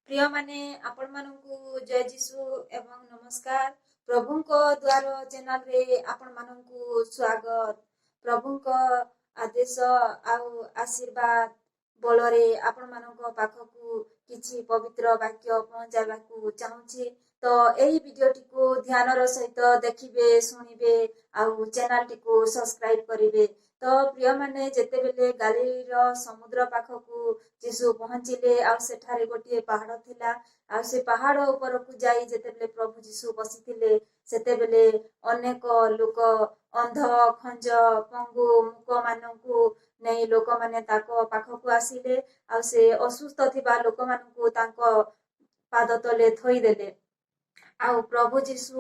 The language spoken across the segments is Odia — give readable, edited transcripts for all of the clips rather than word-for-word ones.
ପ୍ରିୟମାନେ, ଆପଣମାନଙ୍କୁ ଜୟ ଯୀଶୁ ଏବଂ ନମସ୍କାର। ପ୍ରଭୁଙ୍କ ଦ୍ୱାର ଚ୍ୟାନେଲରେ ଆପଣମାନଙ୍କୁ ସ୍ୱାଗତ। ପ୍ରଭୁଙ୍କ ଆଦେଶ ଆଉ ଆଶୀର୍ବାଦ ବଳରେ ଆପଣମାନଙ୍କ ପାଖକୁ କିଛି ପବିତ୍ର ବାକ୍ୟ ପହଞ୍ଚାଇବାକୁ ଚାହୁଁଛି। ତ ଏହି ଭିଡିଓଟିକୁ ଧ୍ୟାନର ସହିତ ଦେଖିବେ, ଶୁଣିବେ ଆଉ ଚ୍ୟାନେଲଟିକୁ ସବସ୍କ୍ରାଇବ କରିବେ। ତ ପ୍ରିୟମାନେ, ଯେତେବେଳେ ଗାଲିଲୀର ସମୁଦ୍ର ପାଖକୁ ଯୀଶୁ ପହଞ୍ଚିଲେ ଆଉ ସେଠାରେ ଗୋଟିଏ ପାହାଡ ଥିଲା, ଆଉ ସେ ପାହାଡ ଉପରକୁ ଯାଇ ଯେତେବେଳେ ପ୍ରଭୁ ଯୀଶୁ ବସିଥିଲେ, ସେତେବେଳେ ଅନେକ ଲୋକ ଅନ୍ଧ, ଖଞ୍ଜ, ପଙ୍ଗୁ, ମୂକ ମାନଙ୍କୁ ନେଇ ଲୋକମାନେ ତାଙ୍କ ପାଖକୁ ଆସିଲେ ଆଉ ସେ ଅସୁସ୍ଥ ଥିବା ଲୋକମାନଙ୍କୁ ତାଙ୍କ ପାଦ ତଳେ ଥୋଇଦେଲେ। ଆଉ ପ୍ରଭୁ ଯୀଶୁ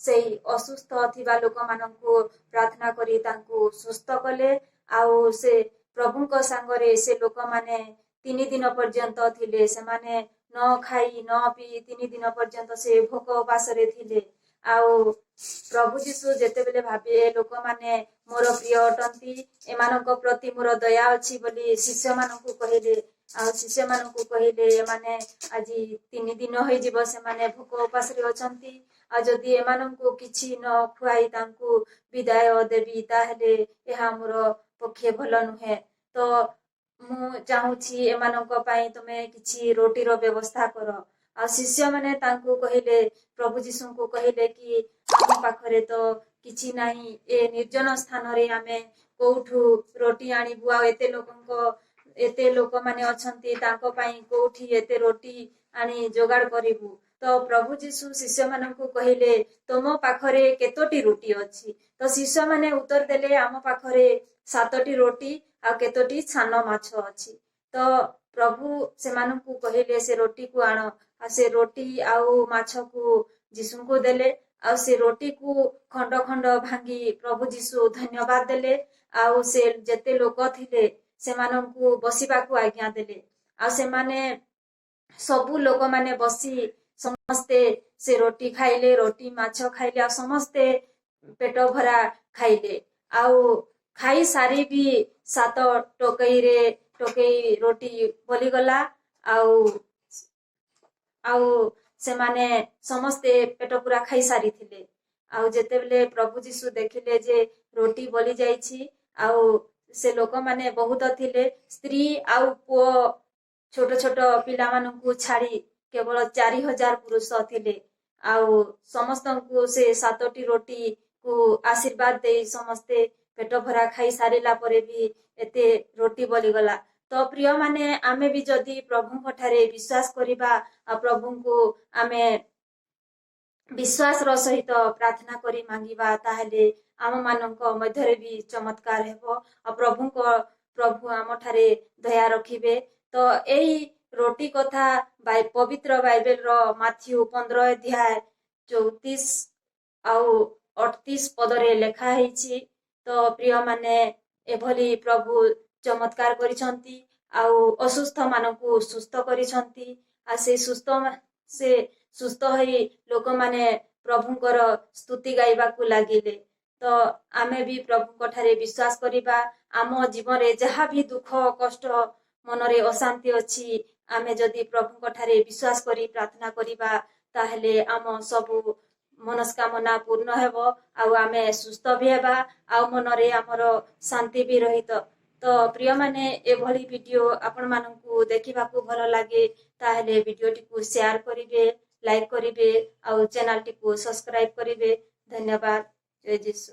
ସେଇ ଅସୁସ୍ଥ ଥିବା ଲୋକମାନଙ୍କୁ ପ୍ରାର୍ଥନା କରି ତାଙ୍କୁ ସୁସ୍ଥ କଲେ। ଆଉ ସେ ପ୍ରଭୁଙ୍କ ସାଙ୍ଗରେ ସେ ଲୋକମାନେ 3 ଦିନ ପର୍ଯ୍ୟନ୍ତ ଥିଲେ। ସେମାନେ ନ ଖାଇ ନ ପିଇ 3 ଦିନ ପର୍ଯ୍ୟନ୍ତ ସେ ଭୋକ ଉପାସରେ ଥିଲେ। ଆଉ ପ୍ରଭୁ ଯୀଶୁ ଯେତେବେଳେ ଭାବିଲେ, ଲୋକମାନେ ମୋର ପ୍ରିୟ ଅଟନ୍ତି, ଏମାନଙ୍କ ପ୍ରତି ମୋର ଦୟା ଅଛି ବୋଲି ଶିଷ୍ୟମାନଙ୍କୁ କହିଲେ। ଆଉ ଶିଷ୍ୟମାନଙ୍କୁ କହିଲେ, ଏମାନେ ଆଜି 3 ଦିନ ହେଇଯିବ ସେମାନେ ଭୋକ ଉପାସରେ ଅଛନ୍ତି, ଆଉ ଯଦି ଏମାନଙ୍କୁ କିଛି ନ ଖୁଆଇ ତାଙ୍କୁ ବିଦାୟ ଦେବି, ତାହେଲେ ଏହା ମୋର ପକ୍ଷେ ଭଲ ନୁହେଁ। ତ ମୁଁ ଚାହୁଁଛି ଏମାନଙ୍କ ପାଇଁ ତୁମେ କିଛି ରୋଟିର ବ୍ୟବସ୍ଥା କର। ଆଉ ଶିଷ୍ୟମାନେ ତାଙ୍କୁ କହିଲେ, ପ୍ରଭୁ ଯୀଶୁଙ୍କୁ କହିଲେ କି ଆମ ପାଖରେ ତ କିଛି ନାହିଁ, ଏ ନିର୍ଜନ ସ୍ଥାନରେ ଆମେ କୋଉଠୁ ରୋଟି ଆଣିବୁ? ଆଉ ଏତେ ଲୋକମାନେ ଅଛନ୍ତି, ତାଙ୍କ ପାଇଁ କୋଉଠି ଏତେ ରୋଟି ଆଣି ଯୋଗାଡ଼ କରିବୁ? ତ ପ୍ରଭୁ ଯୀଶୁ ଶିଷ୍ୟମାନଙ୍କୁ କହିଲେ, ତୁମ ପାଖରେ କେତୋଟି ରୁଟି ଅଛି? ତ ଶିଷ୍ୟମାନେ ଉତ୍ତର ଦେଲେ, ଆମ ପାଖରେ ସାତଟି ରୋଟି ଆଉ କେତୋଟି ସାନ ମାଛ ଅଛି। ତ ପ୍ରଭୁ ସେମାନଙ୍କୁ କହିଲେ, ସେ ରୋଟିକୁ ଆଣ। ଆଉ ସେ ରୋଟି ଆଉ ମାଛକୁ ଯୀଶୁଙ୍କୁ ଦେଲେ। ଆଉ ସେ ରୋଟିକୁ ଖଣ୍ଡ ଖଣ୍ଡ ଭାଙ୍ଗି ପ୍ରଭୁ ଯୀଶୁ ଧନ୍ୟବାଦ ଦେଲେ ଆଉ ସେ ଯେତେ ଲୋକ ଥିଲେ ସେମାନଙ୍କୁ ବସିବାକୁ ଆଜ୍ଞା ଦେଲେ। ଆଉ ସେମାନେ ସବୁ ଲୋକମାନେ ବସି ସମସ୍ତେ ସେ ରୋଟି ଖାଇଲେ, ରୋଟି ମାଛ ଖାଇଲେ ଆଉ ସମସ୍ତେ ପେଟ ଭରା ଖାଇଲେ। ଆଉ ଖାଇ ସାରି ବି ସାତ ଟୋକେଇରେ ଟୋକେଇ ରୋଟି ବଳିଗଲା। ଆଉ ସେମାନେ ସମସ୍ତେ ପେଟ ପୁରା ଖାଇ ସାରିଥିଲେ। ଆଉ ଯେତେବେଳେ ପ୍ରଭୁ ଯୀଶୁ ଦେଖିଲେ ଯେ ରୋଟି ବଳି ଯାଇଛି ଆଉ ସେ ଲୋକମାନେ ବହୁତ ଥିଲେ, ସ୍ତ୍ରୀ ଆଉ ପୁଅ ଛୋଟ ଛୋଟ ପିଲାମାନଙ୍କୁ ଛାଡି କେବଳ 4000 ପୁରୁଷ ଥିଲେ, ଆଉ ସମସ୍ତଙ୍କୁ ସେ ସାତୋଟି ରୋଟିକୁ ଆଶୀର୍ବାଦ ଦେଇ ସମସ୍ତେ ପେଟ ଭରା ଖାଇ ସାରିଲା ପରେ ବି ଏତେ ରୋଟି ବଳିଗଲା। ତ ପ୍ରିୟମାନେ, ଆମେ ବି ଯଦି ପ୍ରଭୁଙ୍କ ଠାରେ ବିଶ୍ୱାସ କରିବା ଆଉ ପ୍ରଭୁଙ୍କୁ ଆମେ ବିଶ୍ୱାସର ସହିତ ପ୍ରାର୍ଥନା କରି ମାଗିବା, ତାହେଲେ ଆମ ମାନଙ୍କ ମଧ୍ୟରେ ବି ଚମତ୍କାର ହେବ ଆଉ ପ୍ରଭୁ ଆମ ଠାରେ ଦୟା ରଖିବେ। ତ ଏଇ ରୋଟି କଥା ପବିତ୍ର ବାଇବେଲର ମାଥିଉ 15 ଅଧ୍ୟାୟ 34 ଆଉ 38 ପଦରେ ଲେଖା ହେଇଛି। ତ ପ୍ରିୟମାନେ, ଏଭଳି ପ୍ରଭୁ ଚମତ୍କାର କରିଛନ୍ତି ଆଉ ଅସୁସ୍ଥ ମାନଙ୍କୁ ସୁସ୍ଥ କରିଛନ୍ତି। ଆଉ ସେ ସୁସ୍ଥ ହୋଇ ଲୋକମାନେ ପ୍ରଭୁଙ୍କର ସ୍ତୁତି ଗାଇବାକୁ ଲାଗିଲେ। ତ ଆମେ ବି ପ୍ରଭୁଙ୍କ ଠାରେ ବିଶ୍ୱାସ କରିବା। ଆମ ଜୀବନରେ ଯାହା ବି ଦୁଃଖ କଷ୍ଟ, ମନରେ ଅଶାନ୍ତି ଅଛି, ଆମେ ଯଦି ପ୍ରଭୁଙ୍କ ଠାରେ ବିଶ୍ୱାସ କରି ପ୍ରାର୍ଥନା କରିବା, ତାହେଲେ ଆମ ସବୁ ମନସ୍କାମନା ପୂର୍ଣ୍ଣ ହେବ ଆଉ ଆମେ ସୁସ୍ଥ ବି ହେବା ଆଉ ମନରେ ଆମର ଶାନ୍ତି ବି ରହିତ। ତ ପ୍ରିୟମାନେ, ଏଭଳି ଭିଡିଓ ଆପଣମାନଙ୍କୁ ଦେଖିବାକୁ ଭଲ ଲାଗେ, ତାହେଲେ ଭିଡିଓଟିକୁ ସେୟାର କରିବେ, ଲାଇକ୍ କରିବେ ଆଉ ଚ୍ୟାନେଲଟିକୁ ସବସ୍କ୍ରାଇବ କରିବେ। ଧନ୍ୟବାଦ। ଜୟ ଯୀଶୁ।